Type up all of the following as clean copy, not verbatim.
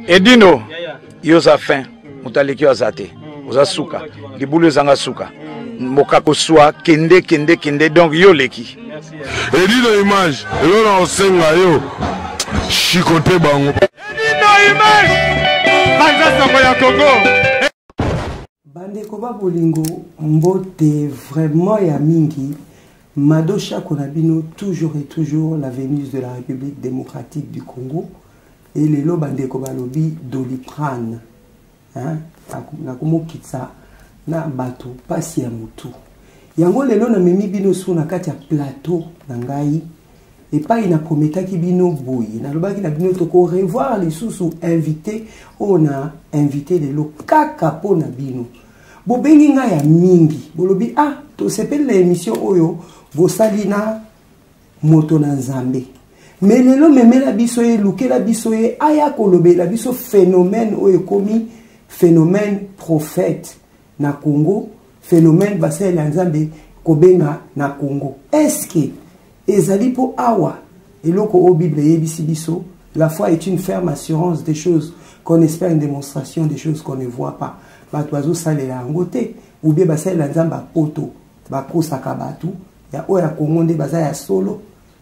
Edino, yo oza fin, moto aleki yo aza te, oza suka, libulu ezanga suka, mokako swa, kende kende kende, donc yo oleki. Edino image, eloko na kosenga yo, chicote bango. Edino image, panza sango ya Congo. Bandeko ba bolingo mbote vraiment ya mingi Mado Shako na bino toujours et toujours la Venus de la République démocratique du Congo et lelo bandeko balobi Doliprane hein nakomokitisa na bato pasi ya mutu yango lelo namemi bino su na kati ya plateau na ngai epai na prometaki bino boye nalobaki na bino toko revoir lisusu invité oyo na invité lelo kaka mpo na bino bobengi ngai ya mingi bolobi ah tosepeli na émission oyo bosali na moto na nzambe me lelo memela biso ye lukela biso ye aya kolobela biso phénomène oyo ekomi phénomène prophète na Congo phénomène basalela nzambe kobenga na Congo est-ce ezali mpo awa eloko oyo Bible eyebisi biso la foi est une ferme assurance des choses qu'on espère une démonstration des choses qu'on ne voit pas bato bazosalela yango te ou bien basalela nzambe ya poto bakosaka bato ya oyo ya Congo nde baza ya solo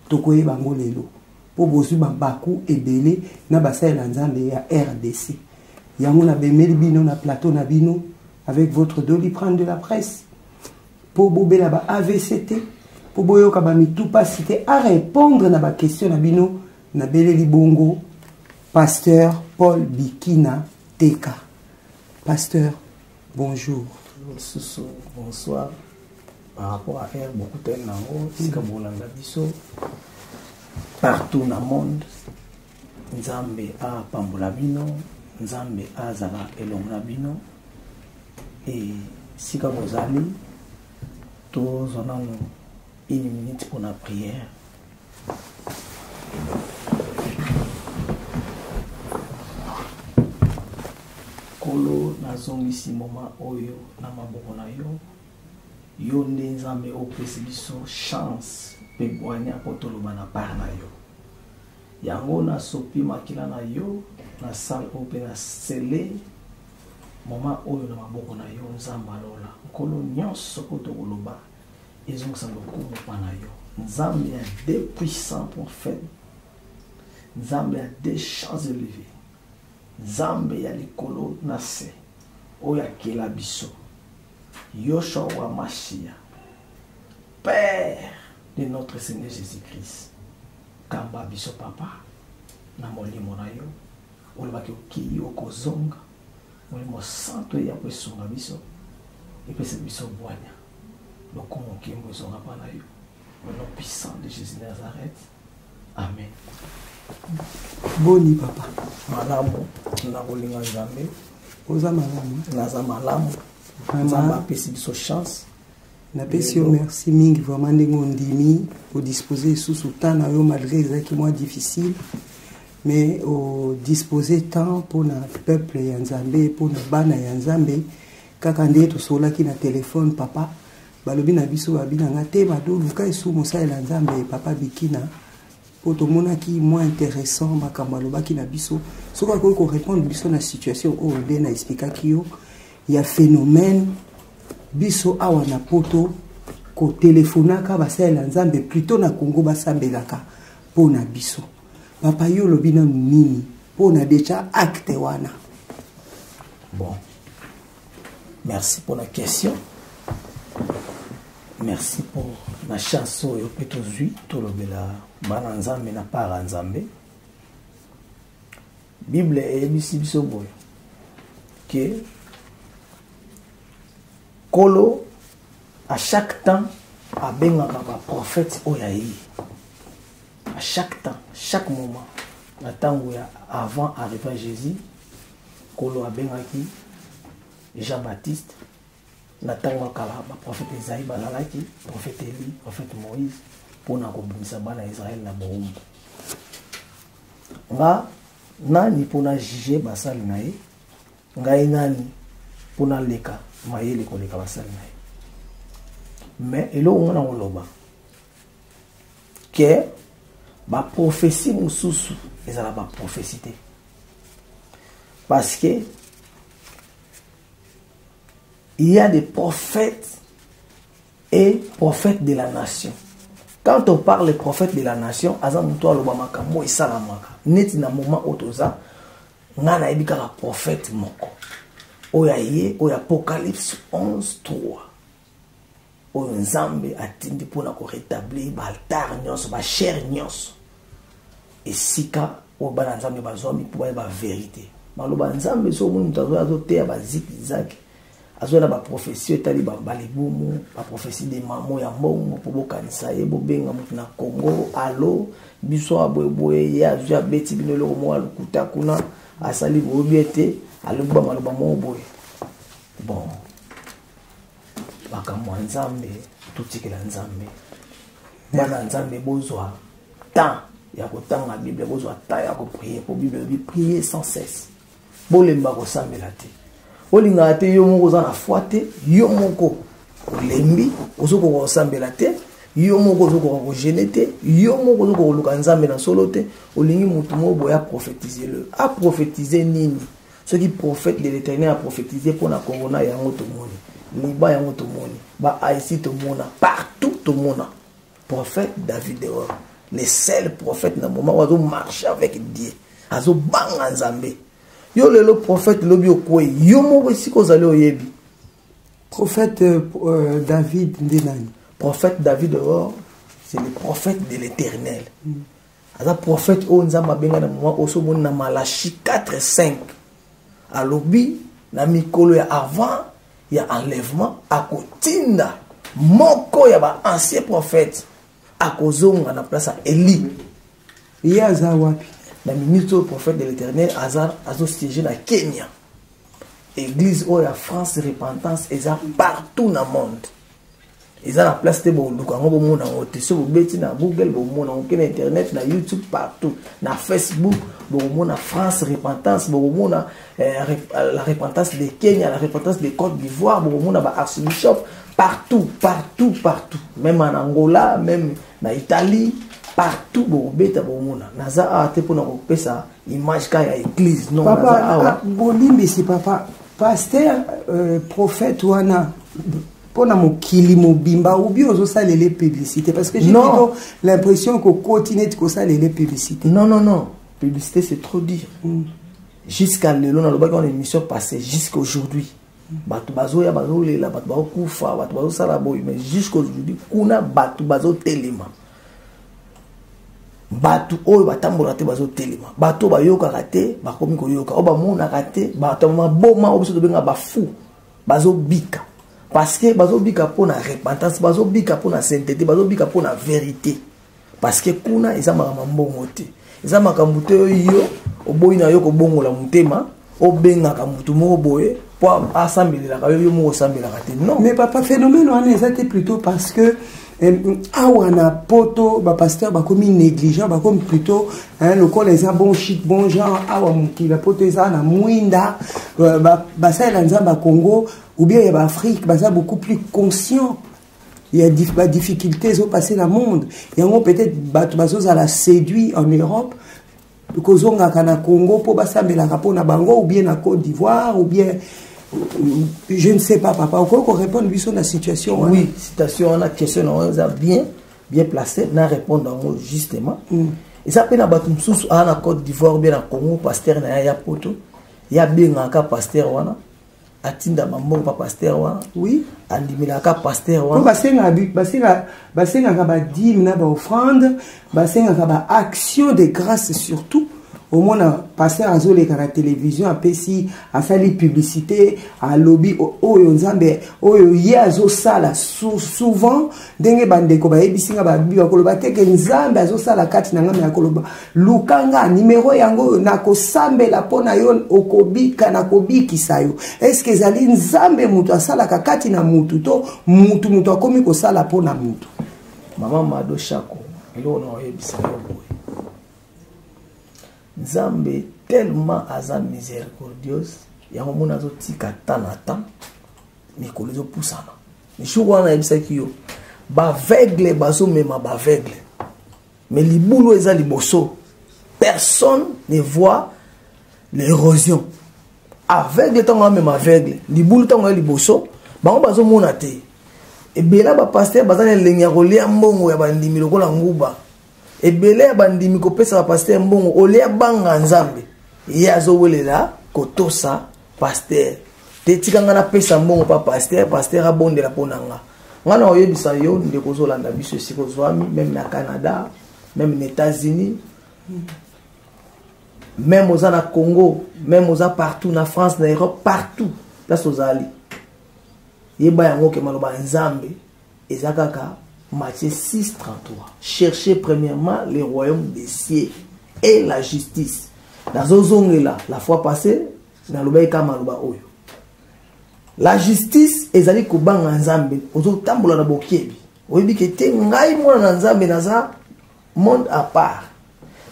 tokoyeba yango lelo mpo bozwi mabaku ebele na basalela nzambe ya RDC yango nabemeli bino na plateau na bino avec votre doliprane de la presse mpo bobela ba avc te mpo boyoka bamitu mpasi te a répondre na baquestion na bino nabeleli bongo pasteur paul bikina teka pasteur bonjour lisusu bonsoir par rapport à heure bokutani na yango esika bolanda biso partout na monde nzambe apambola bino nzambe azala elongo na bino e sika bozali tozwa nano une minute mpona prière Nkolo, nazongisi moma oyo na maboko na yo. Yo nde Nzambe opesi biso chance mpe bwanya mpo toloba na part na yo. Yango nasopi makila na yo na salle oyo mpe na scelle moma oyo na maboko na yo Nzambe alola. Nkolo, nyonso oyo tokoloba ezongisa lokumu mpa na yo. Nzambe ya deux puissants prophètes, Nzambe ya deux champs élevés, Nzambe ya likolo na se oyo akela biso, Yoshua wa Mashiya, Père de notre Seigneur Jésus-Christ, kamba biso papa na molimo na yo, olobaki okei okozonga, molimo santo eya po esunga biso, epesa biso bwanya, lokumu nkembo ezonga mpa na yo, au nom puissant de Jésus de Nazareth. Amen. Boni papa. Malamu na kolinga Nzambe. Oza malamu. Naza malamu. Nzambe apesi biso chance. napesi yo merci mingi vraiment ndenge ondimi odispose lisusu temps na yo malgré ezalaki mwa difficile mais odispose temps mpona peuple ya nzambe mpona bana ya nzambe kaka nde tosololaki na telefone papa Balobi na biso babi na nga te Mado luka esu mosali na Nzambe papa Bikina po tomonaki moins intéressant makambo alobaki na biso soki akoki ko répondre biso na situation oyo nde na explikaki yo ya phénomène biso awa na poto kotelefonaka basalela Nzambe plutôt na Congo basambelaka mpo na biso papa yo olobi nanu nini mpo na deja acte wana bon Merci pour la question. Merci pour la chance oyo mpe tozwi tolobela bana Nzambe na part ya Nzambe. Bible eyebisi biso boye ke Nkolo à chaque temps abengaka ba prophètes oyo aye à chaque temps, chaque moment na ntango ya avant arrivée ya Jésus Nkolo abengaki Jean-Baptiste na ntango ya kala baprofete Esaïe bazalaki, prophète Élie, prophète Moïse mpo na kobimisa bana ya Israël na bowumbu. Nga nani mpo na juge basali na ye? Ngai nani mpo naleka mayele koleka basali na ye? Mais eloko nga na koloba ke baprofesi mosusu ezala baprofesi te. Parce que il y a des prophètes et prophètes de la nation. Quand on parle prophète de la nation, aza moto aloba makambo esalamaka. Neti na moment oyo toza, ngai nayebi kaka prophète moko oyo aye, oyo Apocalypse 11 3, oyo Nzambe atindi mpona korétablir baaltar nyonso, bachaire nyonso, esika oyo bana Nzambe bazwami mpo bayeba verité. Maloba Nzambe, soki omoni moto azoya azoteya bazikizaki, azoya na baprophétie etali balibumu, baprophétie de mamo ya mbongo mpo bokanisa ye, bobenga moto na Congo, alo biso awa boyeboye, ye azwi abeti bino eloko moko ya lokuta kuna, asali boyebi ete alobi ba maloba moko boye. Bon, makambo ya Nzambe totikela Nzambe. Bana Nzambe, bozwa temps ya kotanga Bible, bozwa temps ya koprier, po Bible elobi prier sans cesse. Bolemba kosambela te. Olingaka te, yo moko oza na foi te, yo moko olembi, ozokoka kosambela te, yo moko ozokoka kogêner te, yo moko ozokoka koluka Nzambe na solo te, olingi motu moko boye aprophétise le aprophétise nini? Soki prophète de l'Éternel aprophétise mpo na corona, yango tomoni Liban, yango tomoni bahaïti, tomona partout, tomona prophète David Dehors, le seul prophète na moment oyo azomarche avec Dieu, azobanga Nzambe. Yo lelo prophète, lobi okwei, yo moko esika ozali oyebi. Prophète David nde nani? Prophète David Dehors, c'est le prophète de l'Éternel. Aza prophète oyo Nzambe abenga na moment oyo. Omoni na Malachi 4 5, alobi na mikolo ya avant ya enlèvement, akotinda moko ya baancien prophète, akozonga na place ya Eli. Ye aza wapi? Na minute oyo, prophète de l'Éternel aza azosiéger na Kenya. Église oyo ya France Repentance eza partout na monde, eza na place te boluka yango, bomona yango te. So bobeti na Google, bomona yango ke na internet, na YouTube, partout, na Facebook, bokomona France Repentance, bokomona la Repentance de Kenya, la Repentance de Côte d'Ivoire, bokomona baarchbishop partout, partout, partout, même en Angola, même na Italie, partout bokobeta, bomona. Naza awa te mpona kopesa image kaka ya église, non. Papa, naza awa. Ah, bolimbisi papa pasteur, prophète wana mpona mokili mobimba ou bien ozosalela publicité? Parce que j'ai Non. plutôt l'impression kokoti neti kosalela publicité. Non, non, non, publicité, c'est trop dire. Jusqu'à lelo, nalobaki wana émission passée, jusqu'à aujourd'hui bato bazoya, bazolela, bato bazokufa, bato bazosala boye, mais jusqu'aujourd'hui kuna bato bazotelema, bato oyo batambolaka te bazotelema, bato oyo bayokaka te bakomi koyoka, oyo bamonaka te, bato ya maboma oyo biso tobengaka bafu bazobika, parce que bazobika mpo na repentance, bazobika mpo na sainteté, bazobika mpo na vérité. Parce que kuna eza makambo ya mbongo te, eza makambo te oyo yo oboyi na yo kobongola motema, obengaka motu moko boye mpo asambelelaka yo, yo moko osambelaka te, non. Mais papa, phénomène wana eza te plutôt parce que awa na poto bapasteur bakomi négligent, bakomi plutôt, hein, lokola eza bon chic, bon genre awa mokili ya poto eza na mwinda, basalela Nzambe ya Congo ou bien ya baAfrique baza beaucoup plus conscient ya badifficulté ezopasser na monde. Yango peut-être bato bazozala séduit en Europe kozongaka na Congo mpo basambelaka mpo na bango, ou bien na Côte d'Ivoire, ou bien je ne sais pas. Papa, okoki korépondre biso na situation wana? Oui, situation wana, question na yango eza bien bien placé, na répondre yango justement. Eza mpe na bato mosusu aa na Côte d'Ivoire ou bien na Congo, pasteur na ya ya poto, ye abengaka pasteur wana, atinda bambongo pa pasteur wana, andimelaka pasteur mpo wana. Basengaka badîme na baoffrande, basengaka baaction de grâce surtout. Omona pasteur azoleka na télévision, apesi, asali publicité, alobi oyo Nzambe oyo ye azosala. Souvent ndenge bandeko bayebisi nga, babi bakoloba te ke Nzambe azosala kati na ngai, ya koloba luka nga nimero yango oyo, nakosambela mpo na yo, okobika, nakobikisa yo. Est-ce ezali Nzambe moto asalaka kati na mutu to mutu moto akomi kosala mpo na mutu? Mama Mado Shako, eloko na oyebisa yo boye: Nzambe tellement aza miséricordieuse, yango mona azotika temps na temps, mikolo ezopusana. Jour wana nayebisaki yo, baaveugle bazomema baaveugle, mais libulu eza liboso, personne ne voit l'érosion. Aveugle ntango amema aveugle libulu ntango ya liboso bango bazomona te. Ebele ya bapasteur baza na elengi ya kolia mbongo ya bandimi lokola nguba. Ebele ya bandimi kopesa bapasteur mbongo olia banga Nzambe, ye azowelela kotosa pasteur te. Tika ngai napesa mbongo pa pasteur, pasteur abondela mpo na nga. Ngai na oyebisa yo ndeko ozolanda biso esika ozwami, même na Canada, même na États-Unis, même oza na Congo, même oza partout na France, na Europe, partout place ozali, yeba yango ke maloba ya Nzambe eza kaka Matthieu 6:33: cherchez premièrement le royaume des cieux et la justice. Nazozongela, la fois passée nalobaki kaka maloba oyo: la justice ezali kobanga Nzambe, ozotambola na bokebi, oyebi ke te ngai mwana na Nzambe, naza monde à part.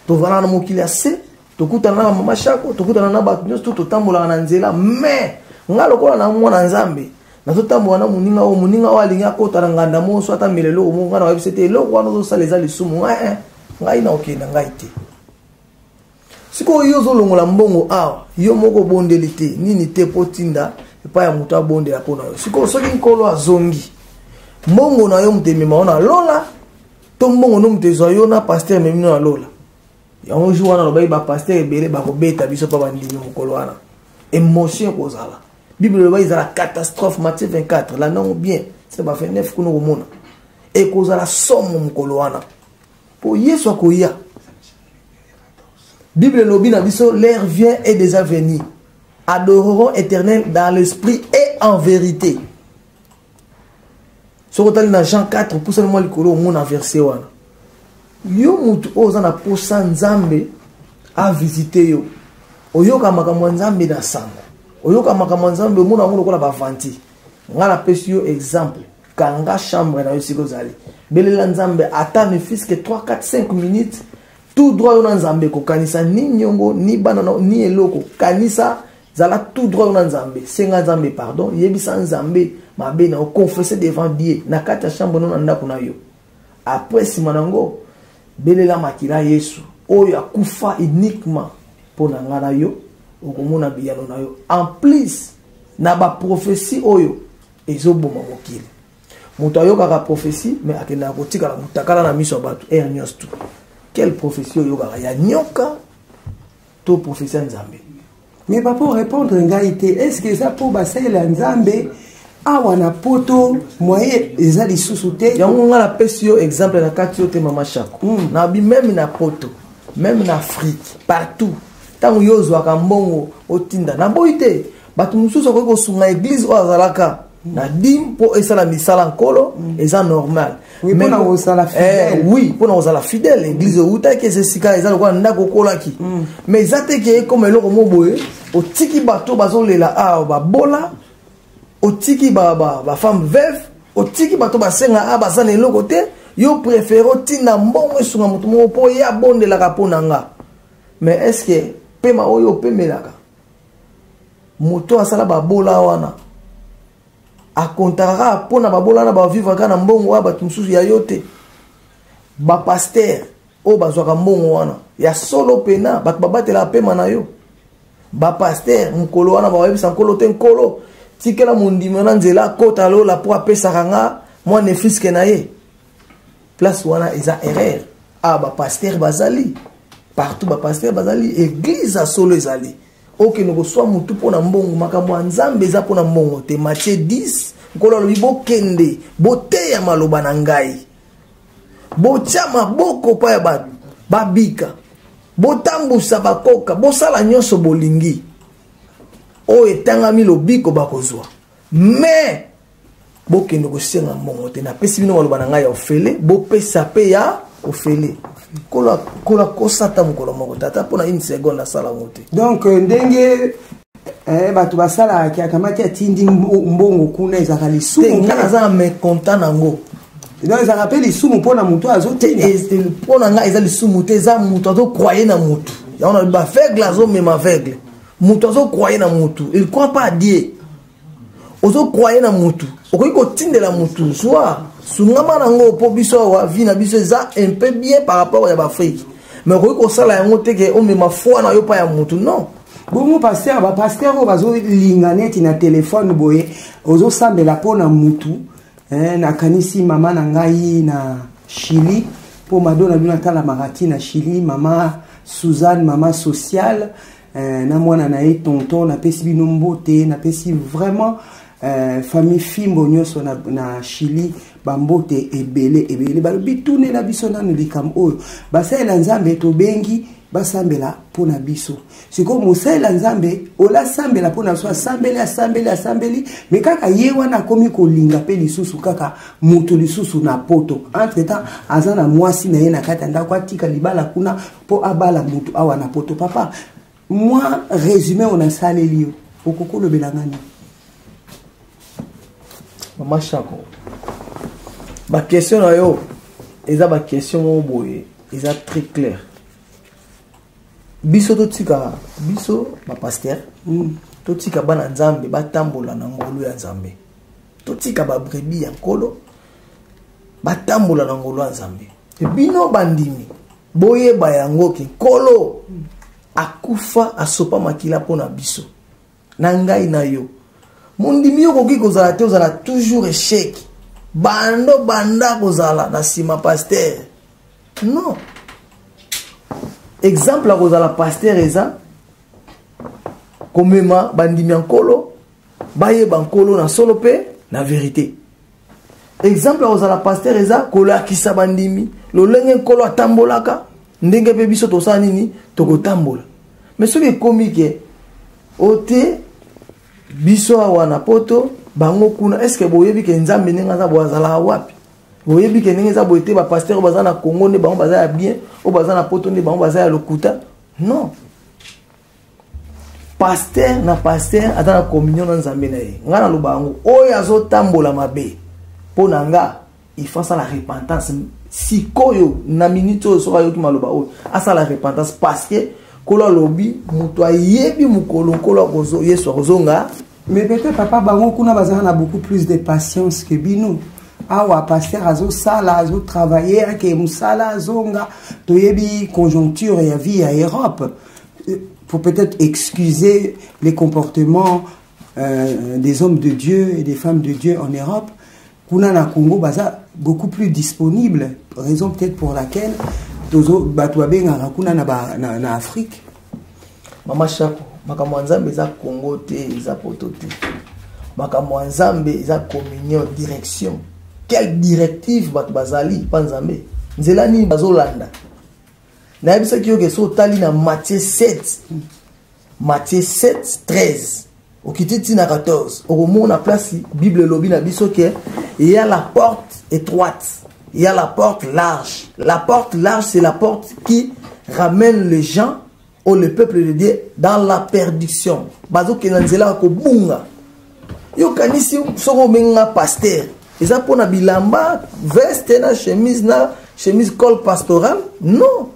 Tozalaka na mokili ya se, tokutana na bamama Shako, tokutana na bato nyonso, totambolaka na nzela, mais ngai lokola na mwana Nzambe, nazotambola na moninga oyo, moninga oyo alingi akota na nganda moko so ata mela eloko moko, ngai na te, eloko wana ozosala eza lisumu, ngai ngai na okende ngai te. Sikoyo yo ozolongola mbongo awa, yo moko obondeli te nini te mpo tinda epai ya moto abondela mpo na yo. Sikoyo soki Nkolo azongi, mbongo na yo moto emema yo na lola to mbongo no moto ezwa yo na pasteur ememi no na lola? Yango jour wana alobaki bapasteur ebele bakobeta biso mpo bandimi mokolo wana émotion ekozala. Bible elobaki ezala catastrophe, Matthieu 24, landa yango bien, se ba 29 kuna okomona ekozala somo mokolo wana mpo Yesu akoya. Bible elobi na biso: l'heure vient et déjà venu, adoreront Éternel dans l'esprit et en vérité. Soki otali na Jean 4, opusani mwa likolo, omona verset wana. Yo mutu oyo oza na posa Nzambe avisite yo, oyoka makambo ya Nzambe na sango, oyoka makambo ya Nzambe, omona yango lokola bavanti. Ngai napesi yo exemple: kanga chambre na yo esika ozali, belela Nzambe ata ne fût-ce que 3 4 5 minutes, tout droit yo na Nzambe. Kokanisa ni niongo, ni bana ni eloko, kanisa, zala tout droit yo na Nzambe, senga Nzambe pardon, yebisa Nzambe mabe na oconfesse devant Dieu na kati ya chambre no na ndako na yo. Après, nsima nango, belela makila Yesu oyo akufa uniquement mpo na ngai na yo, okomona biyano na yo. En plus na baprophétie oyo ezoboma mokili, moto ayokaka prophétie mais akendaka kotikala motakala na miso ya bato aire nyonso tu. Quelle prophétie oyokaka? Ya nyoka to prophétie ya Nzambe? Mais papa, répondre ngai te. Est ce que eza mpo basalela Nzambe awa na Poto moyen eza lisusu te? Yango ngai napesi yo exemple na kati yo te, mama Shako. Nabi même na Poto, même na Afrique, partout, ntango yo ozwaka mbongo otinda, naboyi te, bato mosusu akoki kosunga église oyo azalaka na dîme mpo esala misala Nkolo, eza normal. Oui, mpona kozala fidèle. Oui, mpona kozala fidèle, église eutaki, eza esika, eza lokola ndako okolaki. Mais eza te ke ekoma eloko mo boye, otiki bato bazolela awa, babola, otiki bafemme veuve, otiki bato basenga awa, baza na eloko te, yo préféré otinda mbongo esunga moto moko mpo ye abondelaka mpo na nga. Mais est ce que pema oyo opemelaka, moto asala babola wana akontaka kaka mpo na babola wana bavivre kaka na mbongo oyo bato mosusu ya yo te? Bapasteur oyo bazwaka mbongo wana ya solo pena, bato babatelaka pema na yo. Bapasteur mokolo wana bayebisa Nkolo te: "Nkolo, tikela mondimi wana nzela akota lola mpo apesaka nga mwa ne fût-ce que na ye." Place wana eza erreur. Awa bapasteur bazali partout, bapasteur bazali, église ya solo ezali. Okende koswa motu mpo na mbongo, makambo ya Nzambe eza mpo na mbongo te. Matthieu 10, Nkolo alobi: "Bokende boteya maloba na ngai, botia maboko mpa ya bato babika, botambusa bakoka, bosala nyonso bolingi oyo etangami lobiko bakozwa, mais bokende kosenga mbongo te. Napesi bino maloba na ngai ya ofele, bopesa mpe ya ofele." Nkolo akosa ata mokolo moko te, ata mpona une seconde asala yango te. Donc ndenge bato basalaka, akamati atindi mbongo kuna, ezalaka lisumu? Nga naza na mécontent nango. Donc ezalaka mpe lisumu mpona motu azotinda? Mpo na ngai eza lisumu te, eza moto azocroire na motu. Yango na baaveugle azomema aveugle. Moto azocroire na motu, il croit pas à Dieu. Ozocroire na motu, okoki kotindela motu zwa sungama nango mpo biso awa vie na biso eza un peu bien par rapport ya baAfrique, mais okoki kosala yango te ke omema foi na yo pa ya motu, non. Bongo pasteur, bapasteur oyo bazolinga neti na telefone boye, ozosambela mpo na mutu, eh, nakanisi mama na ngai na Chili, mpo Mado na bino atalamaka ti na Chili, mama Suzanne, mama sociale, eh, na mwana na ye tonton, napesi bino mbote, napesi vraiment famille Fimbo nyonso na Chili bambote ebele ebele. Balobi tunela biso nanu likambo oyo, basalela Nzambe tobengi basambela mpo na biso. Sikoyo mosalela Nzambe olasambela mpo na biso, asambeli asambeli asambeli, me kaka ye wana akomi kolinga mpe lisusu kaka moto lisusu na poto. Entre temps aza na mwasi na ye na kati ya ndako, atika libala kuna mpo abala moto awa na poto. Papa, mwa résumé oyo nasaleli yo, okoki kolobela ngani? Mama Shako, baquestion na yo eza baquestion moko boye, eza très clair. Biso totika, biso bapasteur, totika bana Nzambe batambola na ngolu ya Nzambe, totika babrebis ya Nkolo batambola na ngolu ya Nzambe. Bino bandimi boyeba yango ke Nkolo akufa, asopa makila mpo na biso, na ngai na yo. Mondimi yo okoki kozala te, ozala toujours échec, bando banda kozala na nsima pasteur. Non, exemple ya kozala pasteur eza komema bandimi ya Nkolo bayeba Nkolo na solo mpe na vérité. Exemple ya kozala pasteur eza kolakisa bandimi lolenge Nkolo atambolaka, ndenge mpe biso tosala nini, tokotambola. Mais soki ekomi ke ote biso awa na poto, bango kuna, est ce que boyebi ke Nzambe ndenge aza boye azalaka wapi? Boyebi ke ndenge eza boye te, bapasteur oyo baza na Congo nde bango baza ya bien, oyo baza na poto nde bango baza ya lokuta? Non, pasteur na pasteur aza na communion na Nzambe na ye. Ngai naloba yango, oyo azotambola mabe, mpo na nga il faut asala repentance sikoyo na minute oyo. Soki ayoki maloba oyo, asala repentance, parce que Nkolo alobi moto ayebi mokolo Nkolo Yesu akozonga. Mais peut-être, papa, bango kuna bazala na beaucoup plus de patience que bino awa. Pasteur azosala, azotravaille, ake mosala, azonga, toyebi conjoncture ya vie ya Europe. Faut peut-être excuser les comportements des hommes de Dieu et des femmes de Dieu en Europe. Kuna na Congo baza beaucoup plus disponible, raison peut-être pour laquelle tozo bato babengaka kuna na Afrique. Mama Shako, makambo ya Nzambe eza Congo te, eza poto te. Makambo ya Nzambe eza communion, direction. Quelle directive bato bazali mpa Nzambe, nzela nini bazolanda? Nayebisaki yo ke so otali na Matthieu 7, Matthieu 7 13, okiti ntina 14, okomona place Bible elobi na biso ke il y a la porte étroite, il y a la porte large. La porte large, c'est la porte qui ramène les gens ou le peuple de Dieu dans la perdition. Bazokende na nzela ya kobunga. Yokanisi soki obenga pasteur eza mpona bilamba, veste na chemise, na chemise col pastoral? Non,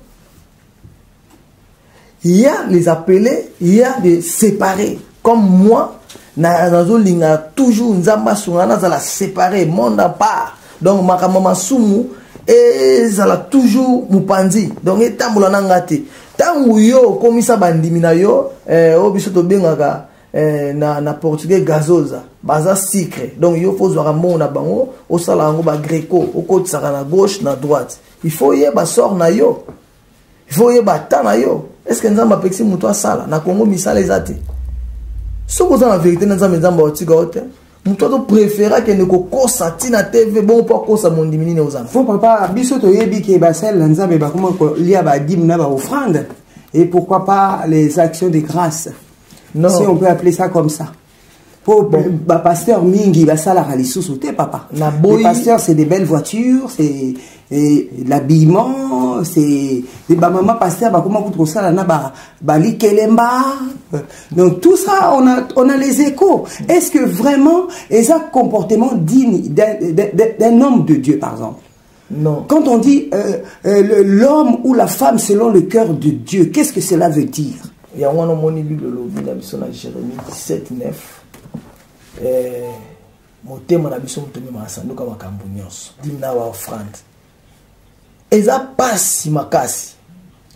il y a les appelés, il y a les séparés. Comme moi, nazolinga toujours Nzambe asunga nazala séparé, monde à part. Donc makambo masumu ezala toujours mopanzi, donc etambola na nga te. Ntango yo okomisa bandimi na yo, oyo biso tobengaka na portugais gasosa, baza sucre. Donc yo faut ozwaka mbongo na bango, osala yango bagreco, okotisaka na gauche na droite. Il faut oyeba sort na yo, il faut oyeba ata na yo. Est ce que Nzambe apekisi moto asala na Kongo? Misala eza te. Soki oza na vérité na Nzambe, Nzambe aotika yo te. Moto azopréféré akende kokosa ntina TV bongo mpo akosa mondimi nini ozana. Fo papa, biso toyebi ke basali na Nzambe bakoma kolia badîmes na baoffrande, et pourquoi pas les actions de grâce? Non. Si on peut appeler ça comme ça. Po bon, bapasteur mingi basalaka lisusu te, papa. Na boyi. Les pasteurs, c'est des belles voitures, c'est l'habillement, c'est bamama pasteur bakoma kutu kosala na balikelemba. Donc tout ça, on a les échos. Est-ce que vraiment eza comportement digne d'un homme de Dieu, par exemple? Non. Quand on dit l'homme ou la femme selon le cœur de Dieu, qu'est-ce que cela veut dire? Yango wana omoni Bible elobi na biso na Jérémie 17 9, motema na biso moto ememaka sanduka makambo nyonso, dîme na baoffrande. Eza pasi makasi.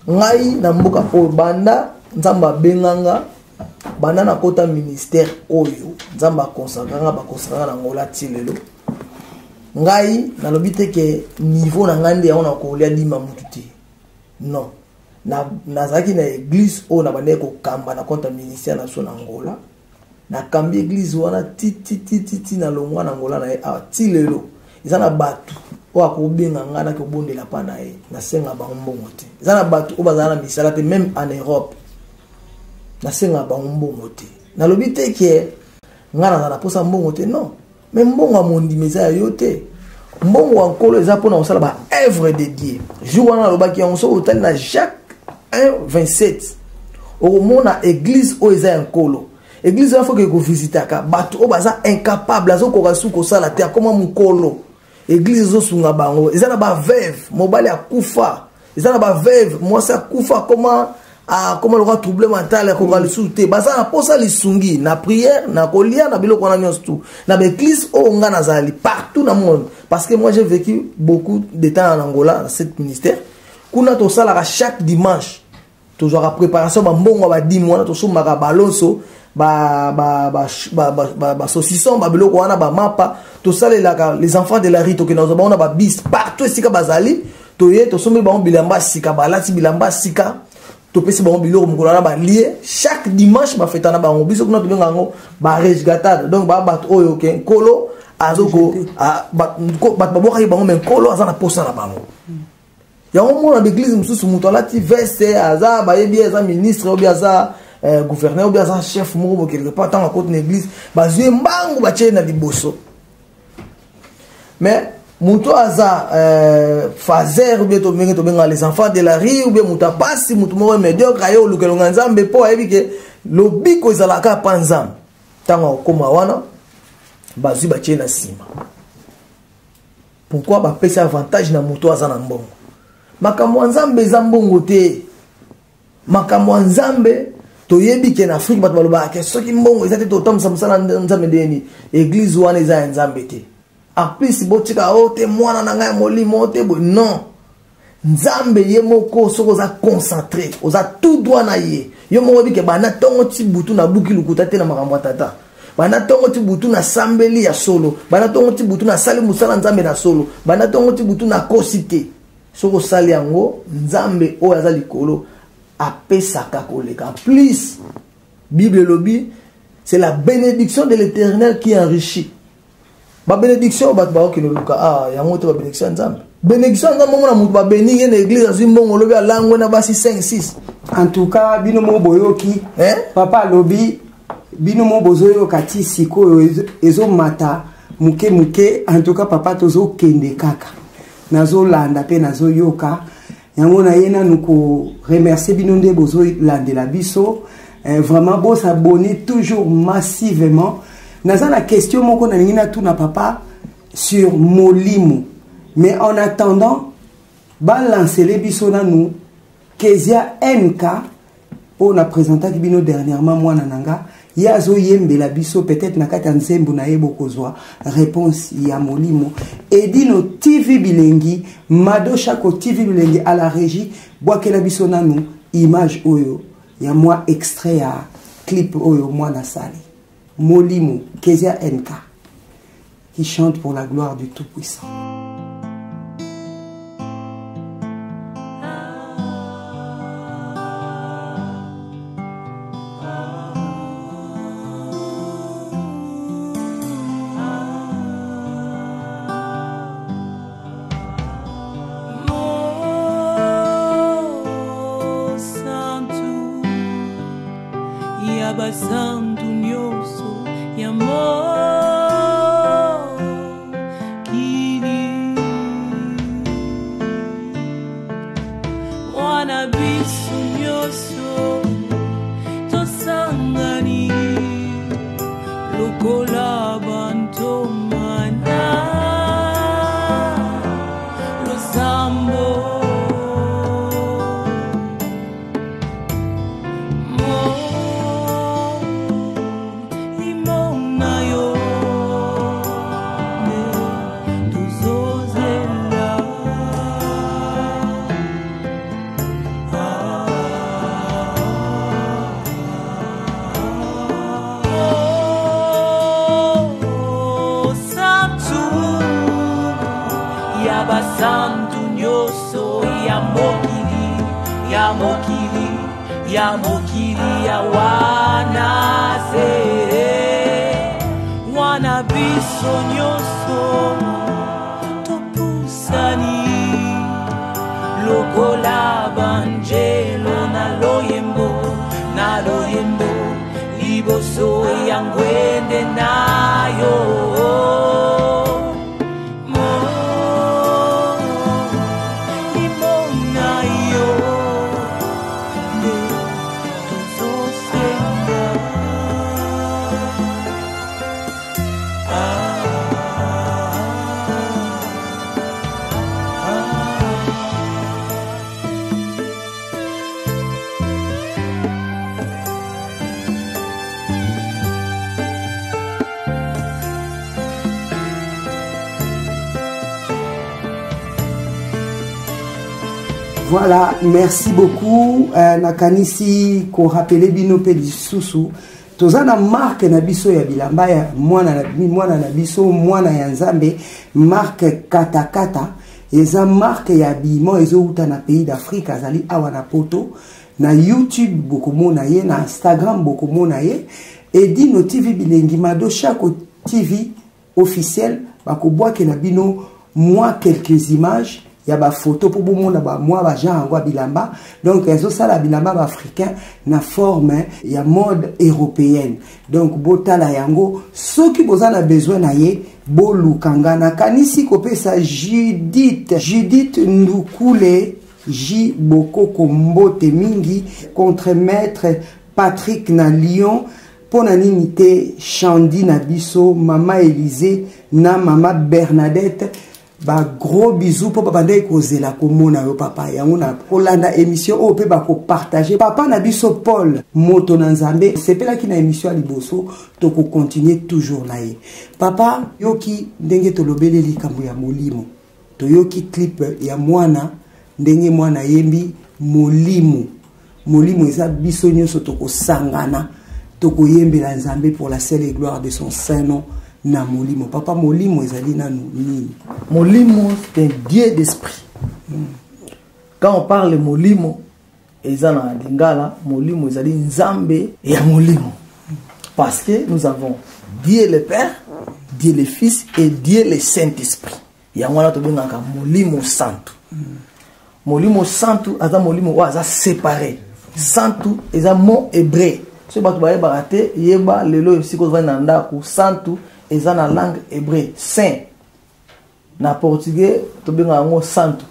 Ngai na mboka oyo, banda Nzambe abenganga Banda nakota ministère oyo Nzambe akonsaka nga, bakonsaka nga na Angola ti lelo. Ngai nalobi te ke niveau na ngai nde yango nakolia dima mutu te. Non. Nazalaki na église oyo nabandaki kokamba na compte ya ministère na biso na Angola. Nakambi église wana ti ti ti ti ti nalongwa na Angola na ye awa ti lelo. Eza na bato oyo akobenga ngai naki kobondela mpa na ye, nasenga bango mbongo te. Eza na bato oyo bazala na misala te, même en Europe, nasenga bango mbongo te. Nalobi te ke ngai naza na posa mbongo te, non. Mais mbongo ya mondimi eza ya yo te. Mbongo ya Nkolo eza mpona kosala ba œuvre de Dieu. Jour wana nalobaki yango, soki otali na Jacques 1 27, okomona église oyo eza ya Nkolo. Église wana foke ekovisitaka bato oyo baza incapable, azokoka su kosala te, akoma mokolo. Église ezosunga bango. Eza na ba veuve, mobali akufa, eza na ba veuve, mwasi akufa, akoma lokola trouble mental, akoka lisusu te. Baza na posa lisungi na prière, na kolia, na biloko wana nyonso tout. Na ba église oyo nga nazali partout na monde, parce que moi j'ai vécu beaucoup de temps en Angola dans cet ministère. Kuna tosalaka chaque dimanche, tozwaka préparation ba mbongo ba dîme wana, tosombaka balonso, ba saucisson, ba biloko wana, ba mapa, tosalelaka les enfants de la rue. Tokenda kozwa bango na ba bis partout esika bazali, toye tosombi bango bilamba sika, balati bilamba sika, topesi bango biloko mokolo wana balie. Chaque dimanche bafeta na bango. Biso kuna tobenga yango ba resgatade. Donc ba bato oyo ke Nkolo azoko, bato babwakaki bango, mais Nkolo aza na posa na bango. Yango mona ba église mosusu, moto alati veste, aza bayebi ye aza ministre, obi aza gouverneur, obi aza chef moko bo quelque part. Ntango akoti na église, bazwi ye mbangu, batie ye na liboso. Mais moto aza fazer, ou bien tobenge tobengaka les enfants de la rue, ou bien moto apasi, moto moko médiocre, aye oluka elonga Nzambe mpo ayebi ke lobiko ezalaka pa Nzambe. Ntango akokóma wana, bazwi batie na nsima. Pourquoi bapesi avantage na moto aza na mbongo? Makambo ya Nzambe eza mbongo te. Makambo ya Nzambe, toyebi ke na Afrique bato balobaka ke soki mbongo eza te, totambwisa mosala Nzambe ndenge nini? Église wana eza ya Nzambe te. En plus botika o te mwana na ngai ya molimo te boye, non. Nzambe ye moko, soki oza concentré, oza tout droit na ye, yo moko oyebi ke banda ntongo ti butu nabuki lokuta te na makambo ya tata, banda ntongo ti butu nasambeli ya solo, banda ntongo ti butu nasali mosala Nzambe na solo, banda ntongo ti butu nakosi te. Soki osali yango, Nzambe oyo aza likolo apesaka koleka. En plus Bible elobi, c'est la bénédiction de l'Éternel qui enrichit. Ba bénédiction oyo bato bakokende oluka, ah, yango te ba bénédiction ya Nzambe. Bénédiction ya Nzambe, omona moto babeni ye na église, azwi mbongo, olobi alangwe na basi 5 6. En tout cas bino mo boyoki. Eh? Papa alobi, bino mo bozoyoka ti sikoyo ezomata moke moke. En tout cas papa, tozokende kaka, nazolanda mpe nazoyoka yango. Naye nanu koremercier bino nde bozolandela biso. Vraiment bosabonner toujours massivement. Naza na question moko nalingi natuna papa sur molimo, mais en attendant balancele biso nanu Kezia NK oyo na présentaki bino dernièrement, mwana na nga. Ye azoyembela biso, peut-être na kati ya nzembo na ye bokozwa réponse ya molimo. Edino TV Bilengi, Mado Chako TV Bilengi à la régie, bwakela biso nanu image oyo ya mwa extrait ya clip oyo mwana asali, Molimo, Kezia NK qui chante pour la gloire du Tout-Puissant. Mosantu ya basantu nyonso ya mokili, wana biso nyonso tosangani lokola bantomana losambo. Molimo na yo nde tozozela. Basantu nyonso ya mokili, ya mokili, ya mokili ya wana se, wana biso nyonso topusani lokola banjelo na loyembo, na loyembo liboso ya ngwende na yo. Voilà, merci beaucoup. Nakanisi ko rappeler bino pe lisusu. Toza na marque na biso ya bilamba ya mwana na mwana na biso, mwana ya Nzambe, marque Katakata. Eza marque ya habillement ezouta na pays d'Afrique, azali awa na poto. Na YouTube bokomona ye, na Instagram bokomona ye. Edino TV Bilengi, Mado Shako TV officiel, bakobwakela bino moi quelques images ya ba photo po bomona ba moi ba genre yango ya bilamba. Donc ezosala bilamba ba africain na forme ya mode européenne. Donc botala yango, soki boza na besoin na ye bolukanga. Nakanisi kopesa Judith Ndukule J Bokoko mbote mingi, contre maître Patrick na Lyon. Pona nini te Chandi na biso, mama Élysée na mama Bernadette, ba gros bisous po papa ndeko kozela komona yo papa yango na kolanda émission oyo pe bako partager. Papa na biso Paul moto na Nzambe sepelaki na émission ya liboso, toko continuer toujours na ye. Papa yoki ndenge tolobeli likambo ya molimo, toyoki clip ya mwana ndenge mwana yembi molimo. Molimo eza biso nyonso tokosangana, tokoyembela Nzambe pour la seule gloire de son saint nom na molimo. Papa, molimo ezali nanu nini? Molimo, c'est un dieu d'esprit. Quand on parle molimo, eza na lingala, molimo ezali Nzambe ya molimo. Parce que nous avons Dieu le Père, Dieu le Fils et Dieu le Saint-Esprit. Yango wana tobengaka molimo santu. Molimo santu aza molimo oyo aza séparé. Santu eza mot hébreu. Soki bato bayebaka te, yeba lelo esika ozali na ndako, santu eza na langue hébreu, saint. Na portugais tobengaka yango santu.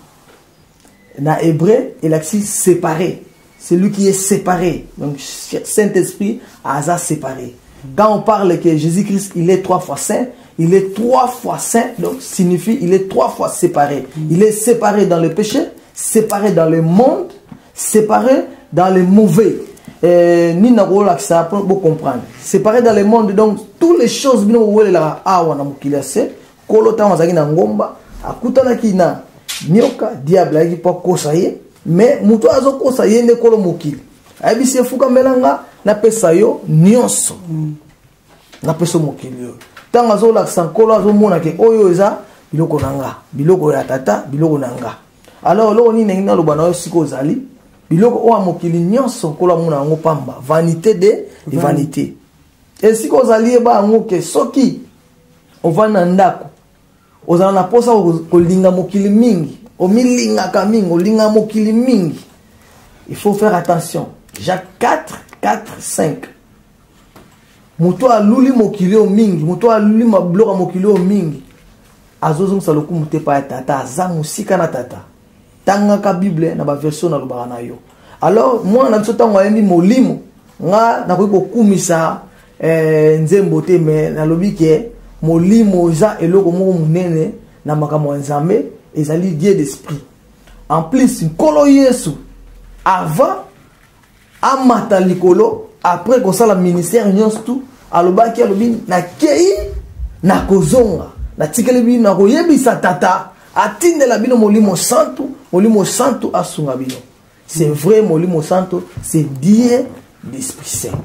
Na hébreu elakisi séparé. Celui qui est séparé. Donc Saint-Esprit aza séparé. Quand on parle que Jésus-Christ il est trois fois saint, il est trois fois saint, donc signifie il est trois fois séparé. Il est séparé dans le péché, séparé dans le monde, séparé dans le mauvais. Ni na kola ça pour comprendre. Séparé dans le monde, donc toutes les choses bino welela awa na mokili ya se, kolo tango azalaki na ngomba, akutanaki na nyoka, diable ayaki po akosa ye, mais moto azo kosa ye nde kolo mokili. Ayebisi ye fukamela nga, napesa yo nyonso. Napesa mokili oyo. Tango azolakisa nkolo, azomona ke oyo eza biloko na nga, biloko ya tata, biloko na nga. Alors eloko nini ndenge naloba na yo sikoyo ozali biloko oyo ya mokili nyonso nkolo amona yango pamba, vanité de vanité. Esika ozali yeba yango ke soki ovandi na ndako ozala na posa kolinga mokili mingi, omilingaka mingi, olinga mokili mingi, il faut faire attention. Jacques 4, 4, 5. Moto aluli mokili oyo mingi, moto aluli mabiloko ya mokili oyo mingi, azozongisa lokumu te pa ya tata, aza mosika na tata. Tangaka Bible na ba version nalobaka na yo. Alors mwana na biso ntango ayembi molimo, nga nakoki kokumisa nzembo te, mais nalobi ke molimo eza eloko moko monene na makambo ya Nzambe, ezali Dieu d'esprit. En plus Nkolo Yesu avant amata likolo, après kosala ministère nyonso tu, alobaki, alobi nakei nakozonga, natikeli bino, nakoyebisa tata atindela bino molimo santu, molimo santu asunga bino. C'est vrai, molimo santu c'est Dieu d'esprit saint.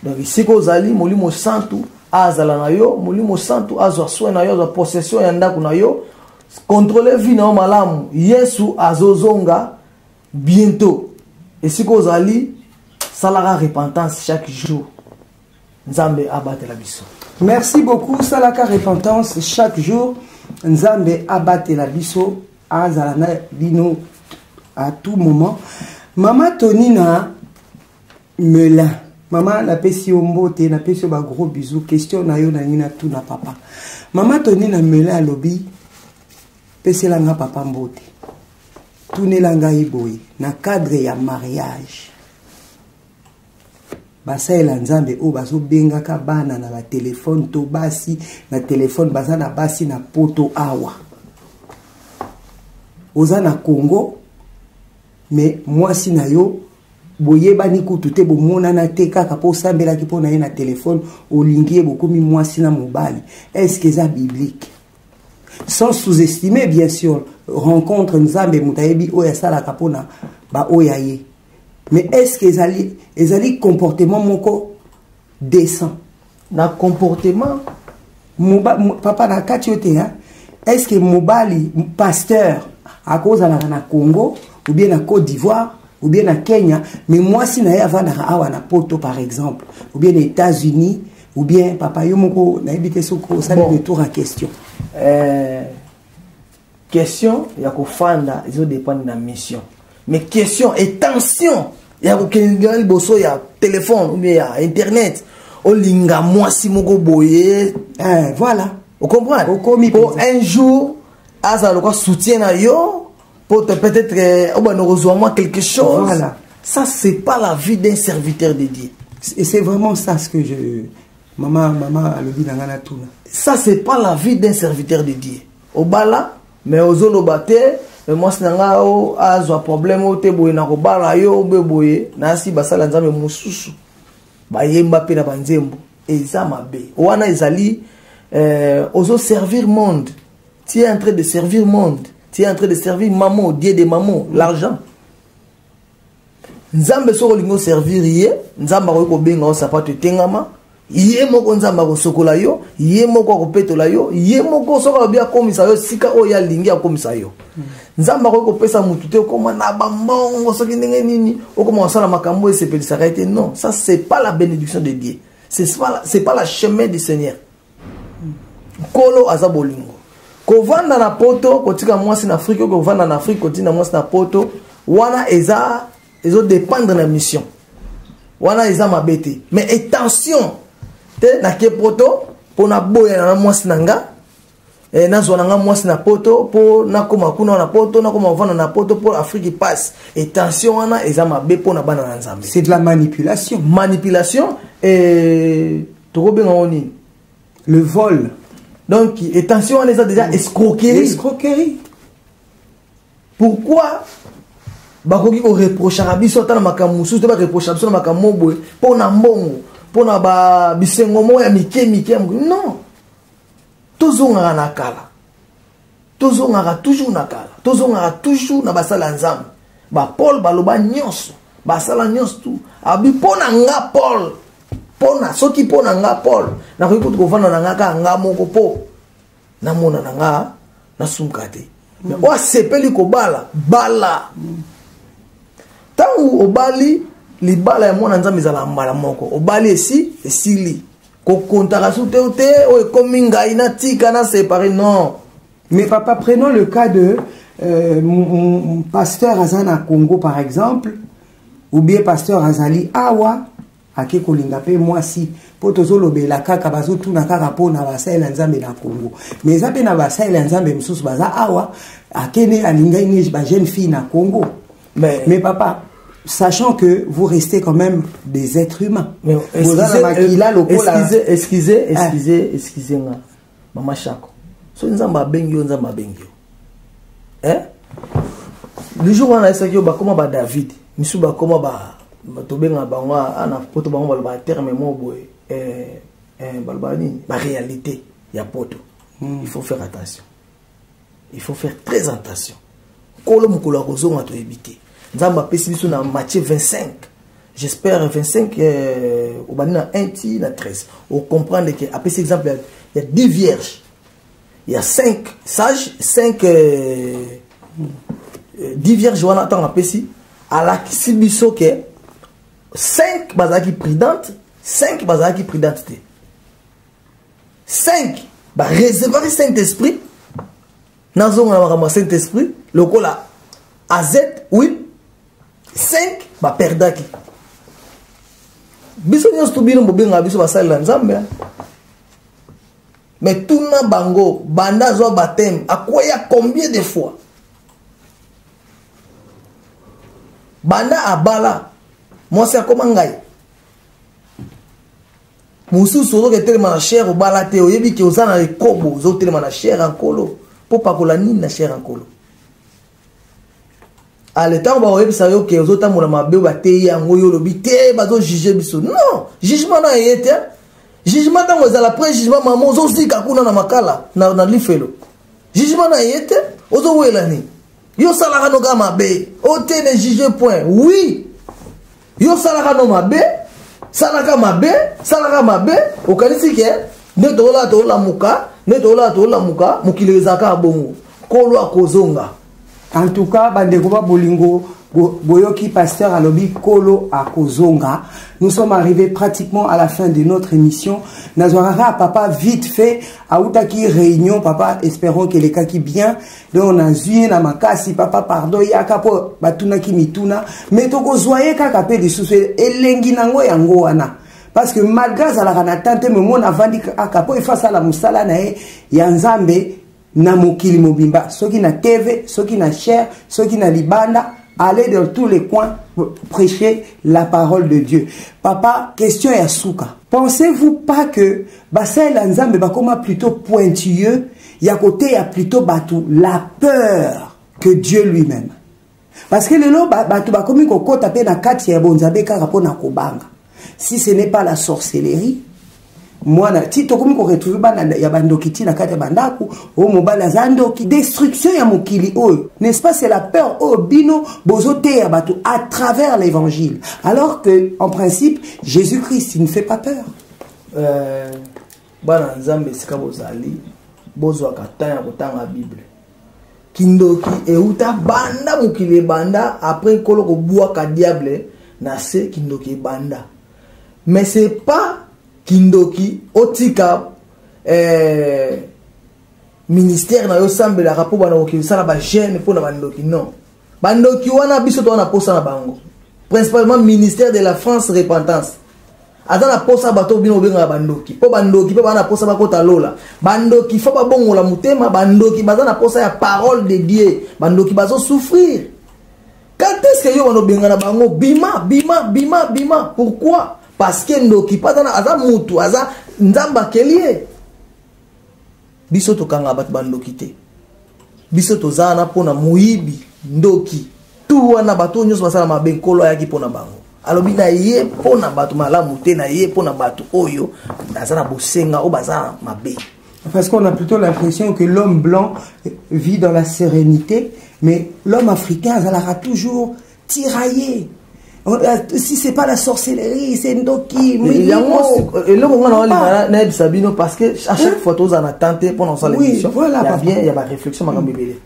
Donc esika ozali molimo santu azala na yo, molimo santu azwa soin na yo, azwa possession ya ndako na yo. Contrôle vie na yo malamu. Yesu azozonga bientôt. Esika ozali, salaka repentance chaque jour. Nzambe abatela biso. Merci beaucoup. Salaka repentance chaque jour. Nzambe abatela biso, azala na bino à tout moment. Mama Tonina Melin, mama napesi yo mbote, napesi yo ba gros bisous. Question na yo nangi na tuna papa. Mama Tonina Melin alobi pesela nga papa mbote, tunela ngai boye na cadre ya mariage. Basalela Nzambe oyo bazobengaka bana na batelefone to basi na telefone, baza na basi na poto awa, oza na Congo mais mwasi na yo boyebani kutu te, bomonana te, kaka po osambelaki mpo na ye na telefone, olingi ye, bokomi mwasi na mobali. Est-ce que eza biblique? Sans sous-estimer bien sûr rencontre Nzambe, moto ayebi oyo asalaka mpona baoyo aye, mais est-ce que ezali comportement moko décent? Na comportement Papa na kati yo te, hein? Est-ce que mobali pasteur akozalaka na Congo ou bien na Côte d'Ivoire ou bien na Kenya, mais mwasi na ye avandaka awa na Poto par exemple, ou bien na États-Unis, ou bien papa yo moko nayebi te soki osali Bon. retour à question. Question ya kofanda ezodépendre na mission, mais question et tension ya kokende liboso ya téléphone ou bien ya internet, olinga mwasi moko boye. Eh, voilà. Ocomprendre? Okomi po mpenza. Un jour azala lokwa soutien na yo po te peut-être obanda kozwa mwa quelque chose. Voilà. Ça, c'est pas la vie d'un serviteur de Dieu. Et c'est vraiment ça ce que je mama alobi na nga na tuna. Ça, c'est pas la vie d'un serviteur de Dieu. Obala mais ozoloba te, mais mwasi na nga o azwa problème o te boye na kobala yo obe boye nasi basala Nzambe mosusu bayemba mpe na banzembo eza mabe wana ezali ozo servir monde. Tu es en train de servir monde, tu es en train de servir maman, Dieu de maman, l'argent. Nzambe soki olingi oservir ye, Nzambe akoki kobenga yo sapato etengama, ye moko Nzambe akosokola yo, ye moko akopetola yo, ye moko soki alobi akomisa yo sika oyo alingi akomisa yo. Nzambe akoki kopesa motu te okoma na bambongo soki ndenge nini, okoma kosala makambo oyo esepelisaka ye te. Non, ça c'est pas la bénédiction de Dieu, c'est pas la chemin du Seigneur. Nkolo aza bolingo. Kovanda na poto kotika mwasi na Afrique, kovanda na Afrique kotina mwasi na poto, wana eza ezodépendre na mission, wana eza mabe te. Mais attention te nake poto mpo naboyana na mwasi na nga, nazwa na nga mwasi na poto mpo nakoma kuna na poto, nakoma kovanda na poto mpo Afrique passe. Attention wana eza mabe mpo na bana na Nzambe. C'est de la manipulation. Manipulation, tokobenga ngo nini? Le vol. Donc attention wana eza déjà escroquerie. Escroquerie. Pourquoi bakoki koreprochaka biso ata na makambo mosusu te, bareprochaka biso na makambo boye mpo na mbongo, mpo na ba bisengo moko ya mike mike ya moke? Non, tozongaka na kala, tozongaka toujours na kala, tozongaka toujours na basala ya Nzambe. Bapaul baloba nyonso, basala nyonso tu abi mpo na nga Paul, mpona soki mpo na nga Paul nakoki kutu kovanda na nga kaka nga moko mpo namona na nga nasumka te. Mais oyo asepeli kobala, bala. Ntango obali, libala ya mwana Nzambe ezala mbala moko. Obali esi esili, kokontaka su te te oyo ekomi ngai natika na séparé, non. Mais papa, prenons le cas de mon pasteur aza na Congo par exemple, ou bien pasteur azali awa ake kolinga mpe mwasi, mpo tozolobela kaka bazotuna kaka mpona basalela Nzambe na Congo, mais eza mpe na basalela Nzambe mosusu baza awa, akende alingai ne ba jeune fille na Congo. Mais Mais papa, sachant que vous restez quand même des êtres humains. Mais Boza na excusez, makila lokola excusez, excusez, Ah. excusez, excusez nga. Mama Chako. So Nzambe abengi yo, Nzambe abengi yo. Hein? Le jour wana esaki yo bakoma ba David, misu bakoma ba tobenga bango ana poto, bango baloba terme mo boye, baloba nini? Ba réalité ya poto. Il faut faire attention. Il faut faire très attention. Kolo mokolo akozonga toyebi te. Nzambe apesi biso na Matthieu 25. J'espère 25, obandi na 1 ti na 13. Ocomprendre que apesi exemple ya 10 vierges. Ya 5 sage, 5 10 vierge wana, ntango apesi, alakisi biso ke 5 bazalaki prudente, 5 bazalaki prudente te. 5 bareservaki Saint Esprit. Nazonga na makambo ya Saint Esprit lokola az oui, 5 baperdaki. Biso nyonso to bino bobengaka biso basalela Nzambe, mais tuna bango, banda azwa baptême, akweya combien de fois? Banda abala mwasi, akoma ngai mosusu. Ozoka etelema na chaire, obala te, oyebi ke oza na ekobo, ozotelema na chaire ya Nkolo mpo pakola nini na chaire ya Nkolo? Ale, ntango bakoyebisa yo ke ozotambola mabe, bateyi yango, yo olobi te, bazojuge biso. Non, jugement na eye te. Jugement ntango ezala après jugement, mama, ozozika kuna na makala na lifelo. Jugement na ye te, ozowela nini? Yo osalaka no kaka mabe, o te, ne juge point. Oui, yo osalaka no mabe, salaka mabe, salaka mabe. Okanisi ke nde tokolala, tokolamuka, nde tokolala, tokolamuka, mokili ezalaka bongo, Nkolo akozonga. En tout cas, bandeko ba bolingo, boyoki pasteur alobi Kolo akozonga. Nous sommes arrivés pratiquement à la fin de notre émission. Nazwaka papa vite fait, autaki réunion, papa, espérons que elekaki bien. Donc nazwi ye na makasi, papa, pardon, yaka po batunaki mituna, mais tokozwa ye kaka mpe lisusu. Elengi nango yango wana, parce que malgré azalaka na tante, me mona avandi kaka mpo efa asala mosala na ye ya Nzambe na mokili mobimba, soki na TV, soki na chaire, soki na libanda, aller dans tous les coins prêcher la parole de Dieu. Papa, question ya suka: pensez-vous pas que basalela Nzambe bakoma plutôt pointilleux ya koteya plutôt bato la peur que Dieu lui-même? Parce que lelo bato bakomi kokɔta mpe na kati ya bonzambe kaka mpo na kobanga. Si ce n'est pas la sorcellerie, mwana ti tokomi koretrouve bana ya bandoki ti na kati ya bandako oyo, mobali aza ndoki, destruction ya mokili oyo, n'est-ce pas? C'est la peur oyo bino bozoteya bato à travers l'évangile, alors que en principe Jésus-Christ, il ne fait pas peur. Bana Nzambe, esika bozali, bozwaka temps ya kotanga Bible. Kindoki euta banda mokili ebanda. Après Nkolo kobwaka diable na se, kindoki ebanda. Mais c'est pas kindoki otika ministère na yo, osambelaka mpo bana kokende osala bajeûne mpo na bandoki. Non, bandoki wana, biso toza na posa na bango. Principalement ministère de la France Repentance aza na posa bato bino bobengaka bandoki, mpo bandoki mpe baza na posa bakota lola. Bandoki fo babongola motema. Bandoki baza na posa ya parole de Dieu. Bandoki bazosouffrir. Quand est ce que yo bana obengana bango? Bima, bima, bima, bima. Pourquoi? Parce que ndoki mpe aza mutu, aza Nzambe akeli ye. Biso tokanga bato bandoki te. Biso toza wana mpona moyibi, ndoki, tu wana, bato nyonso basala mabe. Nkolo ayaki mpona bango. Alobi na ye mpona bato malamu te, na ye mpona bato oyo aza na bosenga, oyo baza na mabe. Parce qu'on a plutôt l'impression que l'homme blanc vit dans la sérénité, mais l'homme africain azalaka toujours tiraillé. Si c'est pas la sorcellerie, c'est ndoki. Yango eloko nga na olinga nayebisa bino, parce que à chaque fois tozala na tante mpona kosala émission, ya bien, ya baréflexion, makambo ebele.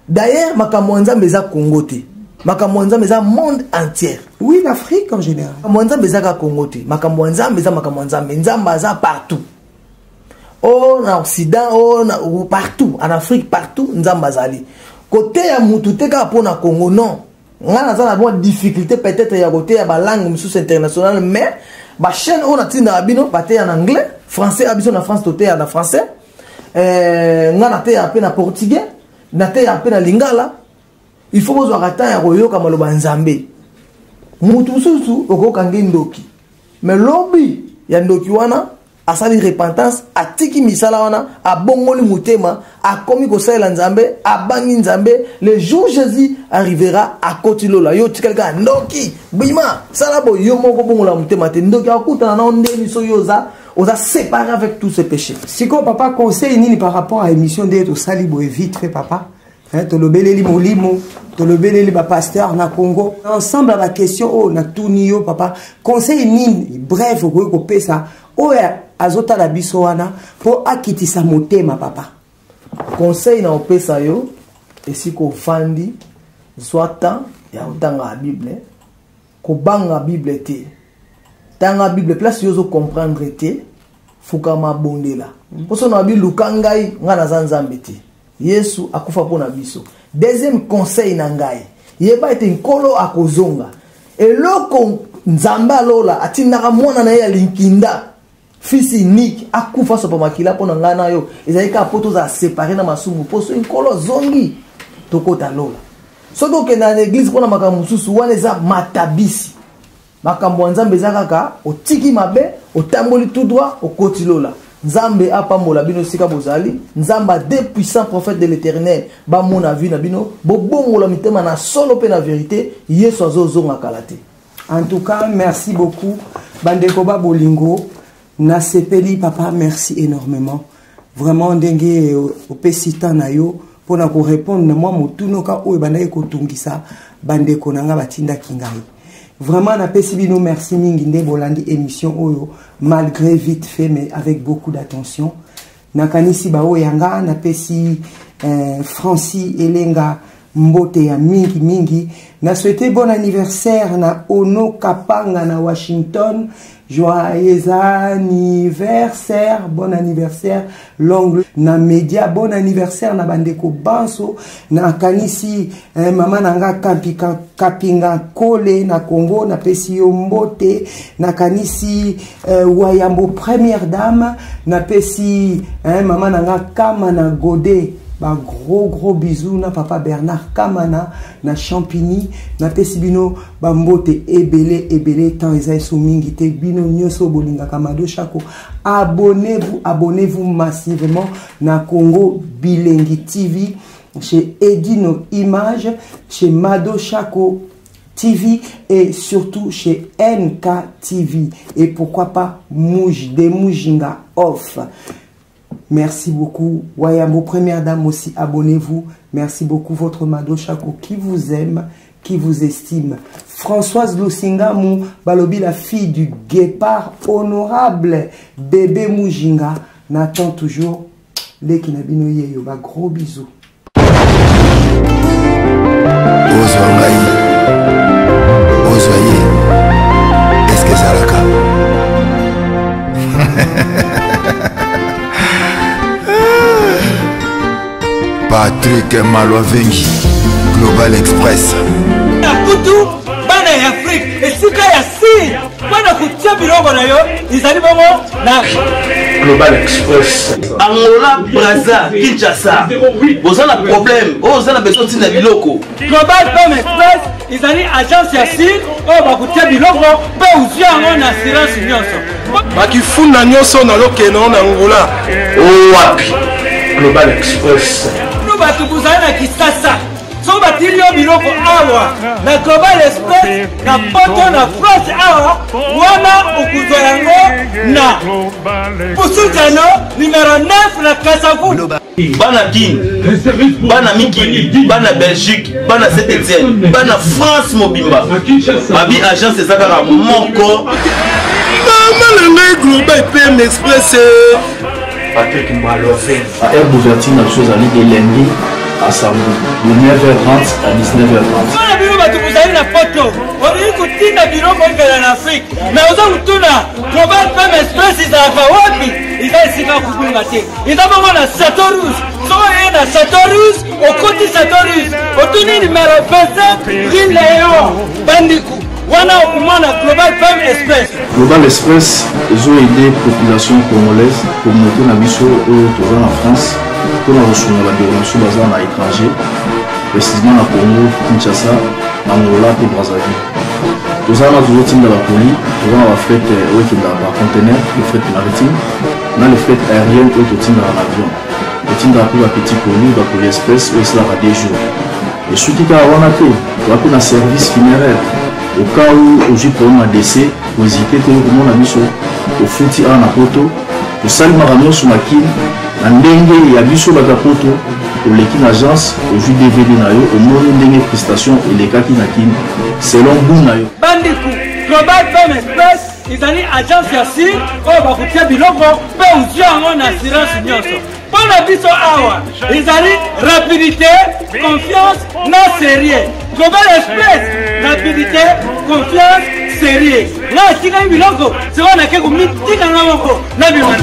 D'ailleurs, makambo ya Nzambe eza Congo te, makambo ya Nzambe eza monde entière. Oui, l'Afrique en général. Makambo ya Nzambe eza kaka Congo te. Makambo ya Nzambe eza makambo ya Nzambe. Nzambe aza partout, o na Occident, o na partout, en Afrique, partout Nzambe azali. Koteya mutu te kaka mpo na Congo, non. Nga naza na mwa difficulté peut-être ya koteya balangue mosusu internationale, mais bachaîne oyo natindaka bino bateya na anglais, français ya biso na France, toteya na français. Nga nateya mpe na portugais, nateya mpe na lingala. Il faut bozwaka temps ya koyoka maloba ya Nzambe. Mutu mosusu okokangi ndoki, mais lobi ya ndoki wana asali repentance, atiki misala wana, abongoli motema, akomi kosalela Nzambe, abangi Nzambe. Le jour Jésus arrivera, akoti lola. Yo otikali kaka ndoki, bima, sala boye, yo moko bongola motema te. Ndoki akutana nao ndeni soki oza séparé avec tous ces péchés? Sikoyo papa, conseil nini par rapport à émission nde tosali boye, vite fait, papa? Tolobeleli molimo, tolobeleli bapasteur na Congo, ensemble ya baquestion oyo natuni yo, papa, conseil nini bref okoki kopesa oyo azotala biso wana mpo akitisa motema, papa? Conseil na opesa yo, esika ofandi, zwa temps ya kotanga Bible, kobanga Bible te. Tanga Bible place yo ozo comprendre te, fukama bondela. Poso na bi luka ngai, ngai naza Nzambe te. Yesu akufa mpo na biso. Deuxième conseil na ngai, yeba ete Nkolo akozonga. Eloko Nzambe alola atindaka mwana na ye ya linkinda fils unique akufa sopa makila mpo na ngai na yo, ezali kaka mpo tozala separe na masumu, mpo soki Nkolo azongi tokota lola. Soki okenda na eglise mpo na makambo mosusu, wana eza matabisi. Makambo ya Nzambe eza kaka otiki mabe, otamboli tout droit, okoti lola. Nzambe apambola bino esika bozali. Nzambe a deux puissants prophètes de l'Éternel bamona vie na bino, bobongola mitema na solo pe na vérité. Yesu azozonga kala te. En tout cas, merci beaucoup bandeko ba bolingo, nasepeli papa, merci énormément. Vraiment ndenge opesi temps na yo pona ko répondre na mwa motunoka oyo bandaki kotungisa bandeko na nga batindaki ngai. Vraiment napesi bino merci mingi nde bolandi émission oyo malgré vite fait mais avec beaucoup d'attention. Nakanisi ba oyo ya nga, napesi Francis Elenga mbote ya mingi mingi. Na souhaité bon anniversaire na Ono Kapanga na Washington. Joyeux anniversaire, bon anniversaire l'ongle na média, bon anniversaire na bandeko banso. Na kanisi mama nanga Kampika, Kapinga Kole na Congo, na pesi yo mbote. Na kanisi Wayambo première dame, na pesi mama nanga Kama na Godé. Ba gros gros bisous na papa Bernard Kamana na Champigny, na pesi bino ba mbote ebele ebele temps eza eso mingi te. Bino nyoso bolingaka Mado Shako, abonnez-vous, abonnez-vous massivement na Congo Bilengi TV, chez Edino Image, chez Mado Shako TV et surtout chez NK TV et pourquoi pas Mouj de Mujinga Off. Merci beaucoup. Wayambo, première dame aussi, abonnez-vous. Merci beaucoup, votre Mado Shako qui vous aime, qui vous estime. Françoise Lusingamu, Balobi, la fille du guépard honorable, bébé Mujinga, n'attend toujours les Kinabino Yeyo. Ba gros bisous. Ozwa ngai, ozwa ye, est-ce que ezalaka? Patrick Malwavengi, Global Express. Na kutu bana ya Afrique esika ya si mpona kotia biloko na yo ezali bongo na Global Express. Angola, Brazza, Kinshasa. Boza na problème, oyo oza na besoin ntina biloko. Global Pem Express ezali agence ya sir oyo bakotia biloko mpe ozwi yango na assurance nyonso. Bakifunda nyonso nalokende na Angola. Owapi? Global Express. Bino bato bozali na Kisasa, soki batili yo biloko awa na Global Express na poto na France awa, wana okozwa yango na Pusutano numero 9 na Kasavubu. Bana Kin, bana Mikili, bana Belgique, bana Saint-Étienne, bana France mobimba. Babi agence eza kaka moko. Mama na ngai Global PM Express. Patrick Mbaloven. Heure d'ouverture na biso ezali de lundi à samedi de 9h30 à 19h30. Mpona bino bato bozali na poto, olingi kotinda biloko ekela na Afrique, mais oza kotuna Global PM Express ezalaka wapi? Eza esika ya kobunga te, eza bongo na Chateau Rouge. Soki oye na Chateau Rouge, okoti Chateau Rouge, otuni numero 27 rue Léon Bandiku, wana okomona Global PM Express. Global Express ezo aider population congolaise, communauté na biso oyo toza na France, mpona kosunga bandeko na biso baza na étranger, précisément na Congo, Kinshasa, na Angola mpe Brazzaville. Toza wana tozotinda bakoli, toza na bafret oyo ekendaka par conteneur, le fret maritime, na le fret aérien oyo totindaka na avion. Totindaka mpe bapetit colis, bakoli express oyo esalaka 2 jours. Esuki kaka wana te, toza mpe na service funéraire. Au cas où ozwi problème ya décès, kohésite te komona biso, tofuti awa na poto, tosali makambo nyonso na Kin, na ndenge ya biso bato ya poto, oleki na agence, ozwi DVD na yo, omoni ndenge prestation elekaki na Kin, selon goût na yo. Bandeko, Global PM Express Ezali agence ya sir oyo bakotia biloko mpe ozwi yango na assurance nyonso. Mpo na biso awa ezali rapidité, confiance na sérieux. Global Express, rapidité, confiance, sérieux. Nga atikaki biloko sikoyo nake komitika nga moko nabima.